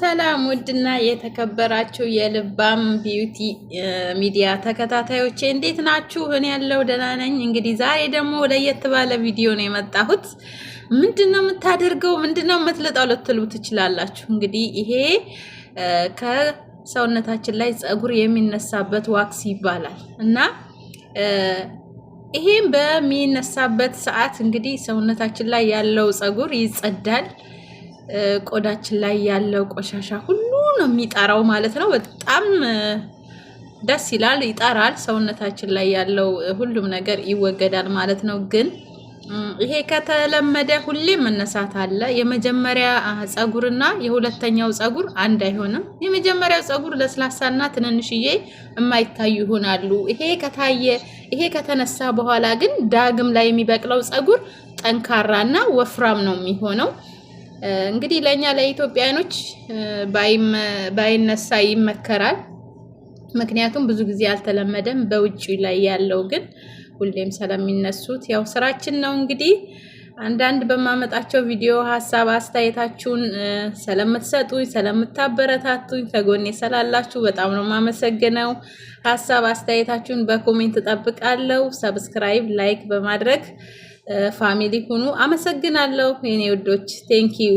ሰላም ውድና የተከበራችሁ የልባም Beauty ሚዲያ ተከታታዮቼ እንዴት ናችሁ? እኔ ያለው ደህና ነኝ። እንግዲህ ዛሬ ደግሞ ለየት ባለ ቪዲዮ ነው የመጣሁት። ምንድን ነው የምታደርገው? ምንድን ነው የምትልጠው ልትሉ ትችላላችሁ። እንግዲህ ይሄ ከሰውነታችን ላይ ፀጉር የሚነሳበት wax ይባላል እና ይሄም በሚነሳበት ሰዓት እንግዲህ ሰውነታችን ላይ ያለው ፀጉር ይጸዳል። ቆዳችን ላይ ያለው ቆሻሻ ሁሉ ነው የሚጠራው ማለት ነው። በጣም ደስ ይላል፣ ይጠራል። ሰውነታችን ላይ ያለው ሁሉም ነገር ይወገዳል ማለት ነው። ግን ይሄ ከተለመደ ሁሌም መነሳት አለ። የመጀመሪያ ፀጉርና የሁለተኛው ፀጉር አንድ አይሆንም። የመጀመሪያው ፀጉር ለስላሳና ትንንሽዬ የማይታዩ ይሆናሉ። ይሄ ከታየ ይሄ ከተነሳ በኋላ ግን ዳግም ላይ የሚበቅለው ፀጉር ጠንካራና ወፍራም ነው የሚሆነው። እንግዲህ ለእኛ ለኢትዮጵያኖች ባይነሳ ይመከራል። ምክንያቱም ብዙ ጊዜ አልተለመደም። በውጭ ላይ ያለው ግን ሁሌም ስለሚነሱት ያው ስራችን ነው። እንግዲህ አንዳንድ በማመጣቸው ቪዲዮ ሀሳብ አስተያየታችሁን ስለምትሰጡኝ፣ ስለምታበረታቱኝ፣ ከጎኔ ስላላችሁ በጣም ነው የማመሰግነው። ሀሳብ አስተያየታችሁን በ comment እጠብቃለሁ። Subscribe፣ like በማድረግ family ሁኑ። አመሰግናለሁ የኔ ውዶች፣ thank you።